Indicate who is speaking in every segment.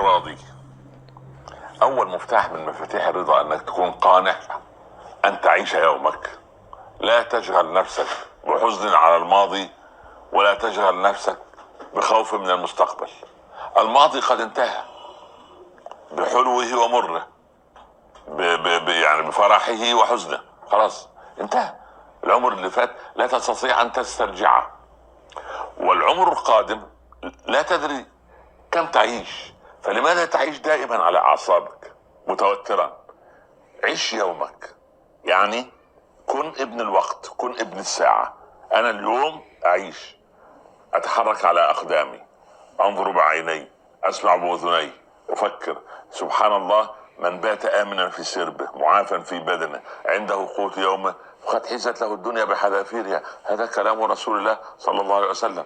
Speaker 1: راضي. أول مفتاح من مفاتيح الرضا أنك تكون قانع أن تعيش يومك. لا تشغل نفسك بحزن على الماضي، ولا تشغل نفسك بخوف من المستقبل. الماضي قد انتهى بحلوه ومرة، يعني بفرحة وحزنه، خلاص انتهى. العمر اللي فات لا تستطيع أن تسترجعه، والعمر القادم لا تدري كم تعيش، فلماذا تعيش دائما على أعصابك متوترا؟ عيش يومك، يعني كن ابن الوقت، كن ابن الساعة. أنا اليوم أعيش، أتحرك على أقدامي، أنظر بعيني، أسمع بأذني، أفكر. سبحان الله، من بات آمنا في سربه معافا في بدنه عنده قوت يومه فقد حزت له الدنيا بحذافيرها. هذا كلام رسول الله صلى الله عليه وسلم.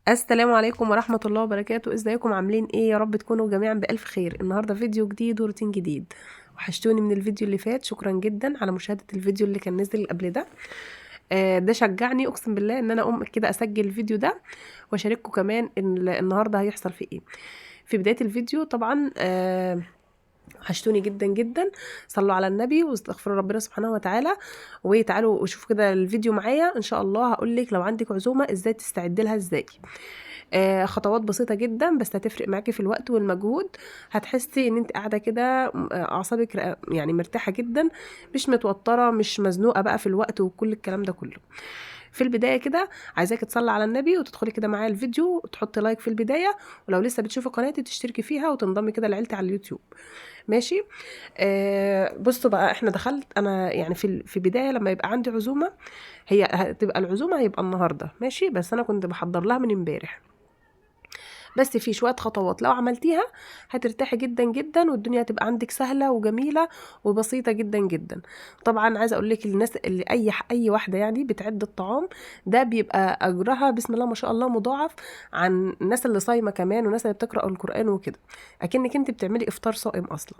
Speaker 2: السلام عليكم ورحمة الله وبركاته. ازيكم عاملين ايه؟ يا رب تكونوا جميعا بألف خير. النهاردة فيديو جديد وروتين جديد. وحشتوني من الفيديو اللي فات، شكرا جدا على مشاهدة الفيديو اللي كان نزل قبل ده. ده شجعني اقسم بالله ان انا اقوم كده اسجل الفيديو ده واشارككم كمان ان النهاردة هيحصل فيه ايه. في بداية الفيديو طبعا وحشتوني جدا جدا. صلوا على النبي واستغفروا ربنا سبحانه وتعالى، وتعالوا وشوفوا كده الفيديو معايا. ان شاء الله هقول لك لو عندك عزومة ازاي تستعدي لها ازاي. خطوات بسيطة جدا بس هتفرق معاكي في الوقت والمجهود. هتحسي ان انت قاعدة كده اعصابك يعني مرتاحة جدا، مش متوترة، مش مزنوقه بقى في الوقت وكل الكلام ده كله. في البداية كده عايزاكي تصلي على النبي وتدخلي كده معايا الفيديو وتحطي like في البداية، ولو لسه بتشوفي قناتي تشتركي فيها وتنضمي كده لعيلتي على اليوتيوب. ماشي. بصوا بقى، احنا دخلت انا يعني في بداية لما يبقى عندي عزومة، هي هتبقى العزومة هيبقى النهارده ماشي، بس انا كنت بحضر لها من امبارح. بس في شوية خطوات لو عملتيها هترتاحي جدا جدا، والدنيا هتبقى عندك سهلة وجميلة وبسيطة جدا جدا. طبعا عايزه اقول لك الناس اللي اي واحدة يعني بتعد الطعام ده بيبقى اجرها بسم الله ما شاء الله مضاعف عن الناس اللي صايمه كمان، والناس اللي بتقرا القران وكده، اكنك انت بتعملي افطار صائم اصلا.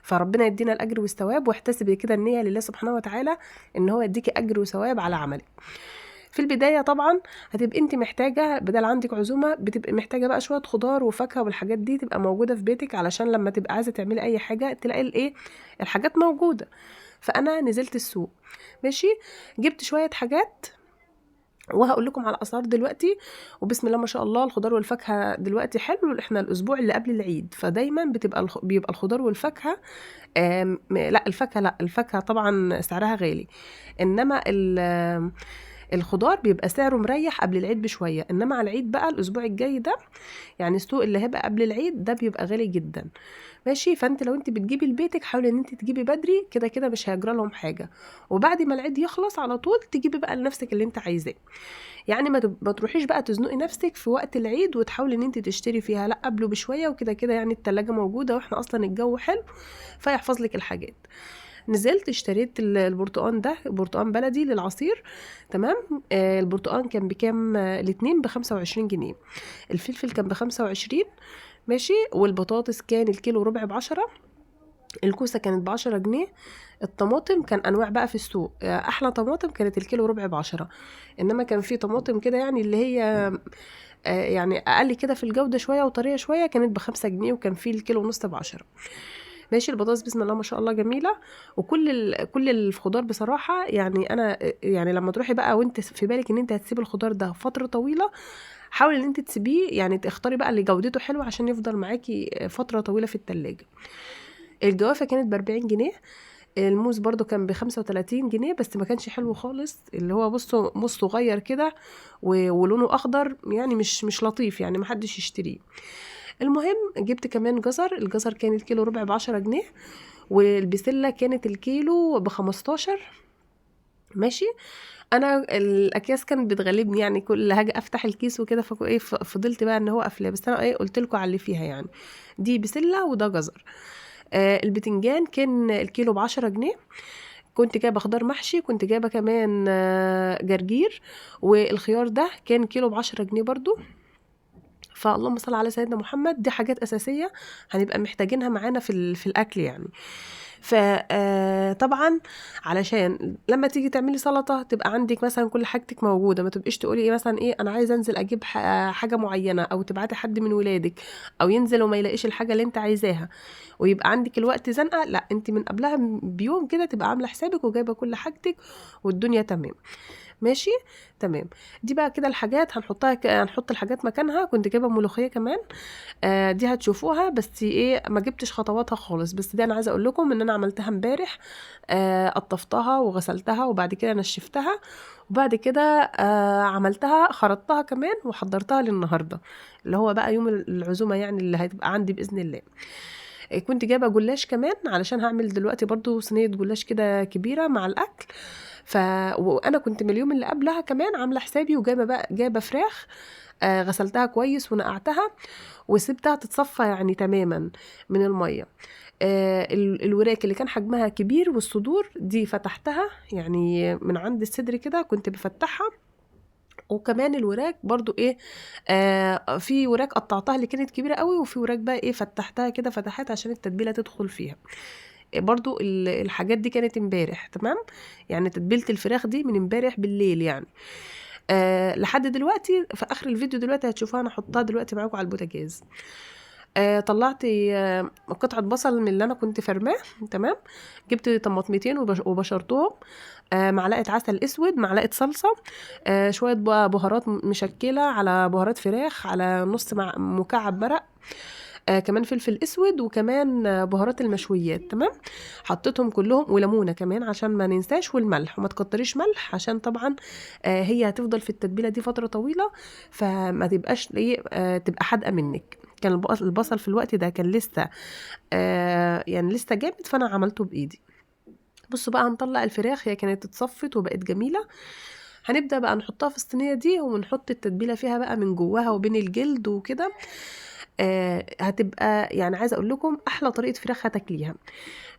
Speaker 2: فربنا يدينا الاجر والثواب، واحتسبي كده النية لله سبحانه وتعالى ان هو يديكي اجر وثواب على عملك. في البداية طبعا هتبقي انت محتاجة، بدل عندك عزومة بتبقي محتاجة بقى شوية خضار وفاكهة والحاجات دي تبقى موجودة في بيتك، علشان لما تبقى عايزة تعملي اي حاجة تلاقي الايه الحاجات موجودة. فانا نزلت السوق ماشي، جبت شوية حاجات وهقول لكم على الاسعار دلوقتي. وبسم الله ما شاء الله الخضار والفاكهه دلوقتي حلو، احنا الاسبوع اللي قبل العيد، فدايما بتبقى بيبقى الخضار والفاكهه لا الفاكهة، لا الفاكهة طبعا سعرها غالي، انما الخضار بيبقى سعره مريح قبل العيد بشوية. انما على العيد بقى الاسبوع الجاي ده، يعني السوق اللي هيبقى قبل العيد ده بيبقى غالي جدا ماشي. فانت لو انت بتجيبي لبيتك حاولي ان انت تجيبي بدري، كده كده مش هيجرى لهم حاجة، وبعد ما العيد يخلص على طول تجيبي بقى لنفسك اللي انت عايزاه. يعني ما تروحيش بقى تزنقي نفسك في وقت العيد وتحاولي ان انت تشتري فيها، لا قبله بشوية، وكده كده يعني التلاجة موجودة واحنا اصلا الجو حلو فيحفظ لك الحاجات. نزلت اشتريت البرتقان ده، برتقان بلدي للعصير تمام. البرتقان كان بكام؟ الاتنين ب25 جنيه. الفلفل كان ب25 ماشي. والبطاطس كان الكيلو ربع ب10، الكوسه كانت ب10 جنيه. الطماطم كان انواع بقى في السوق، احلى طماطم كانت الكيلو ربع ب10، انما كان في طماطم كده يعني اللي هي يعني اقل كده في الجودة شوية وطريه شوية كانت ب5 جنيه، وكان في الكيلو ونص ب10 ماشي. البطاطس بسم الله ما شاء الله جميلة، وكل كل الخضار بصراحة يعني انا يعني لما تروحي بقى وانت في بالك ان انت هتسيبي الخضار ده فترة طويلة، حاولي ان انت تسيبيه، يعني تختاري بقى اللي جودته حلوة عشان يفضل معاكي فترة طويلة في التلاجة. الجوافه كانت ب40 جنيه، الموز برضو كان ب35 جنيه، بس ما كانش حلو خالص، اللي هو بصوا موز صغير كده ولونه اخضر، يعني مش لطيف، يعني ما حدش يشتريه. المهم جبت كمان جزر، الجزر كان الكيلو ربع ب10 جنيه، والبسله كانت الكيلو ب15 ماشي. انا الاكياس كانت بتغلبني، يعني كل حاجة افتح الكيس وكده، ايه فضلت بقى ان هو قافلاه، بس انا ايه قلت لكم على اللي فيها، يعني دي بسلة وده جزر. البتنجان كان الكيلو ب10 جنيه. كنت جايبه خضار محشي، كنت جايبه كمان جرجير، والخيار ده كان كيلو ب10 جنيه برضو. فاللهم صل على سيدنا محمد. دي حاجات اساسية هنبقى محتاجينها معانا في الاكل يعني. فطبعا علشان لما تيجي تعملي سلطة تبقى عندك مثلا كل حاجتك موجودة، ما تبقيش تقولي ايه مثلا ايه انا عايزه انزل اجيب حاجة معينة، او تبعتي حد من ولادك او ينزل وما يلاقيش الحاجة اللي انت عايزاها ويبقى عندك الوقت زنقه. لا، انت من قبلها بيوم كده تبقى عامله حسابك وجايبه كل حاجتك والدنيا تمام. ماشي تمام. دي بقى كده الحاجات هنحطها هنحط الحاجات مكانها. كنت جايبه ملوخية كمان، دي هتشوفوها، بس ايه ما جبتش خطواتها خالص، بس دي انا عايزه اقول لكم ان انا عملتها امبارح. قطفتها وغسلتها وبعد كده نشفتها، وبعد كده عملتها خرطتها كمان وحضرتها للنهاردة اللي هو بقى يوم العزومة يعني اللي هتبقى عندي باذن الله. كنت جايبه جلاش كمان علشان هعمل دلوقتي برضو صينية جلاش كده كبيرة مع الاكل. وانا كنت من اليوم اللي قبلها كمان عامله حسابي وجايبه بقى، جايبه فراخ، غسلتها كويس ونقعتها وسبتها تتصفى يعني تماما من المية. الوراك اللي كان حجمها كبير والصدور دي فتحتها يعني من عند الصدر كده كنت بفتحها، وكمان الوراك برضو ايه، في وراك قطعتها اللي كانت كبيرة قوي، وفي وراك بقى ايه فتحتها كده فتحات عشان التتبيله تدخل فيها. برضو الحاجات دي كانت امبارح تمام، يعني تتبيله الفراخ دي من امبارح بالليل يعني، لحد دلوقتي. في اخر الفيديو دلوقتي هتشوفوها، انا حطها دلوقتي معاكم على البوتاجاز. طلعت قطعه بصل من اللي انا كنت فرماه تمام، جبت طماطمتين وبشرتهم، معلقه عسل اسود، معلقه صلصه، شوية بقى بهارات مشكلة على بهارات فراخ، على نص مكعب مرق، كمان فلفل اسود، وكمان بهارات المشويات تمام. حطيتهم كلهم، وليمونه كمان عشان ما ننساش، والملح، وما تكتريش ملح عشان طبعا، هي هتفضل في التتبيله دي فترة طويلة، فما تبقاش ايه، تبقى حادقه منك. كان البصل في الوقت ده كان لسه، يعني لسه جامد، فانا عملته بايدي. بصوا بقى هنطلع الفراخ، هي كانت اتصفت وبقت جميلة. هنبدا بقى نحطها في الصينية دي ونحط التتبيله فيها بقى من جواها وبين الجلد وكده. هتبقى يعني عايزه اقول لكم احلى طريقه فراخ هتاكليها.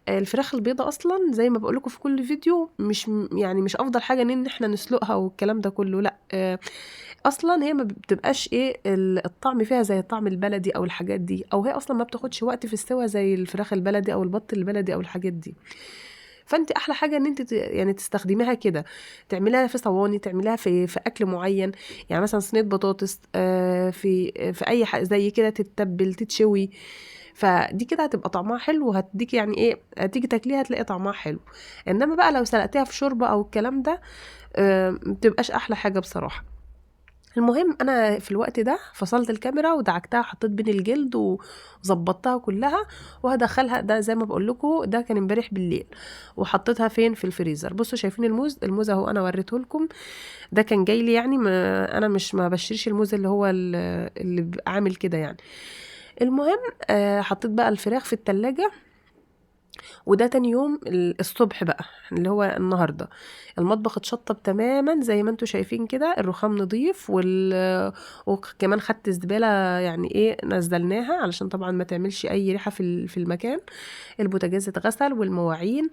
Speaker 2: الفراخ البيضة اصلا زي ما بقول لكم في كل فيديو مش يعني مش افضل حاجة ان احنا نسلقها والكلام ده كله، لا، اصلا هي ما بتبقاش ايه الطعم فيها زي الطعم البلدي او الحاجات دي، او هي اصلا ما بتاخدش وقت في السوا زي الفراخ البلدي او البط البلدي او الحاجات دي. فانت احلى حاجة ان انت يعني تستخدميها كده، تعمليها في صواني، تعمليها في اكل معين، يعني مثلا صينية بطاطس، في اي حاجة زي كده، تتبل تتشوي، فدي كده هتبقى طعمها حلو، وهتديك يعني ايه، هتيجي تاكليها تلاقي طعمها حلو. انما بقى لو سلقتيها في شوربة او الكلام ده، ما بتبقاش احلى حاجة بصراحة. المهم انا في الوقت ده فصلت الكاميرا ودعكتها، حطيت بين الجلد وظبطتها كلها، وهدخلها ده زي ما بقول لكم ده كان امبارح بالليل، وحطيتها فين؟ في الفريزر. بصوا شايفين الموز، الموز اهو انا وريته لكم، ده كان جاي لي يعني، ما انا مش ما بشتريش الموز اللي هو اللي بيبقى عامل كده يعني. المهم، حطيت بقى الفراخ في التلاجة، وده تاني يوم الصبح بقى اللي هو النهارده. المطبخ اتشطب تماما زي ما انتوا شايفين كده، الرخام نظيف، وكمان خدت الزبالة يعني ايه نزلناها علشان طبعا ما تعملش اي ريحه في المكان. البوتاجاز اتغسل والمواعين،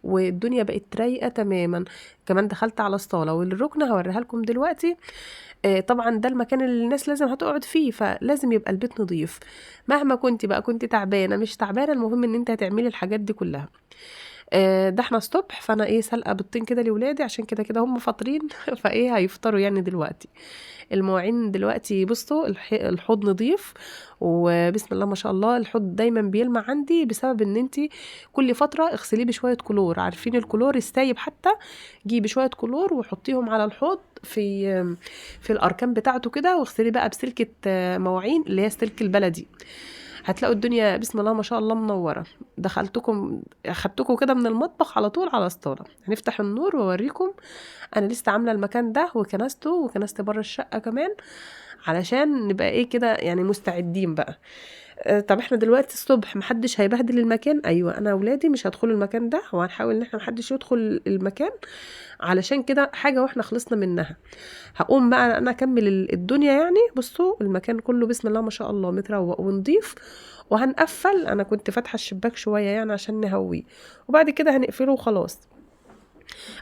Speaker 2: والدنيا بقت رايقة تماما. كمان دخلت على الصاله والركنه هوريها لكم دلوقتي. طبعا ده المكان اللي الناس لازم هتقعد فيه، فلازم يبقى البيت نظيف مهما كنت بقى كنت تعبانة مش تعبانة، المهم ان انت هتعملي الحاجات دي كلها. ده احنا الصبح، فانا ايه سلقه بيضتين كده لولادي عشان كده كده هم فاطرين فايه هيفطروا يعني دلوقتي. المواعين دلوقتي بصوا الحوض نظيف، وبسم الله ما شاء الله الحوض دايما بيلمع عندي بسبب ان انتي كل فترة اغسليه بشوية كلور، عارفين الكلور السايب، حتى جيبي شوية كلور وحطيهم على الحوض في الاركان بتاعته كده، واغسليه بقى بسلكه مواعين اللي هي السلك البلدي، هتلاقوا الدنيا بسم الله ما شاء الله منورة. خدتكم كده من المطبخ على طول على الصاله. هنفتح النور واوريكم انا لسه عامله المكان ده وكنسته، وكنست بره الشقة كمان علشان نبقى ايه كده يعني مستعدين بقى. طب احنا دلوقتي الصبح محدش هيبهدل المكان، ايوه انا اولادي مش هيدخلوا المكان ده، وهنحاول ان احنا محدش يدخل المكان علشان كده حاجة واحنا خلصنا منها. هقوم بقى انا اكمل الدنيا يعني. بصوا المكان كله بسم الله ما شاء الله متروق ونضيف، وهنقفل، انا كنت فاتحة الشباك شوية يعني عشان نهويه، وبعد كده هنقفله وخلاص.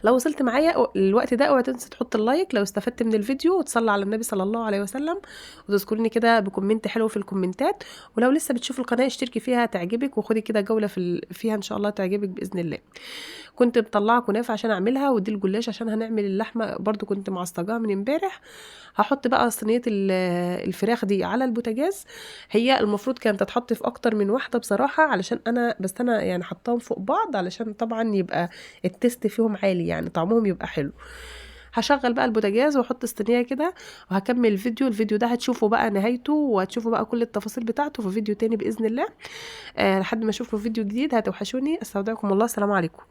Speaker 2: لو وصلت معايا الوقت ده اوعى تنسى تحط ال like لو استفدت من الفيديو، وتصلي على النبي صلى الله عليه وسلم، وتذكرني كده ب comment حلو في الكومنتات. ولو لسه بتشوف القناة اشتركي فيها تعجبك، وخدي كده جولة فيها ان شاء الله تعجبك باذن الله. كنت مطلعه كنافه عشان اعملها، ودي الجلاش عشان هنعمل اللحمة برضو كنت معصجاها من امبارح. هحط بقى صينية الفراخ دي على البوتاجاز. هي المفروض كانت تتحط في اكتر من واحدة بصراحة، علشان انا بس انا يعني حطاهم فوق بعض علشان طبعا يبقى ال taste فيهم عالي، يعني طعمهم يبقى حلو. هشغل بقى البوتاجاز واحط الصينية كده وهكمل الفيديو. الفيديو ده هتشوفوا بقى نهايته وهتشوفوا بقى كل التفاصيل بتاعته في فيديو تاني باذن الله. لحد ما اشوفكم في فيديو جديد. هتوحشوني، استودعكم الله، السلام عليكم.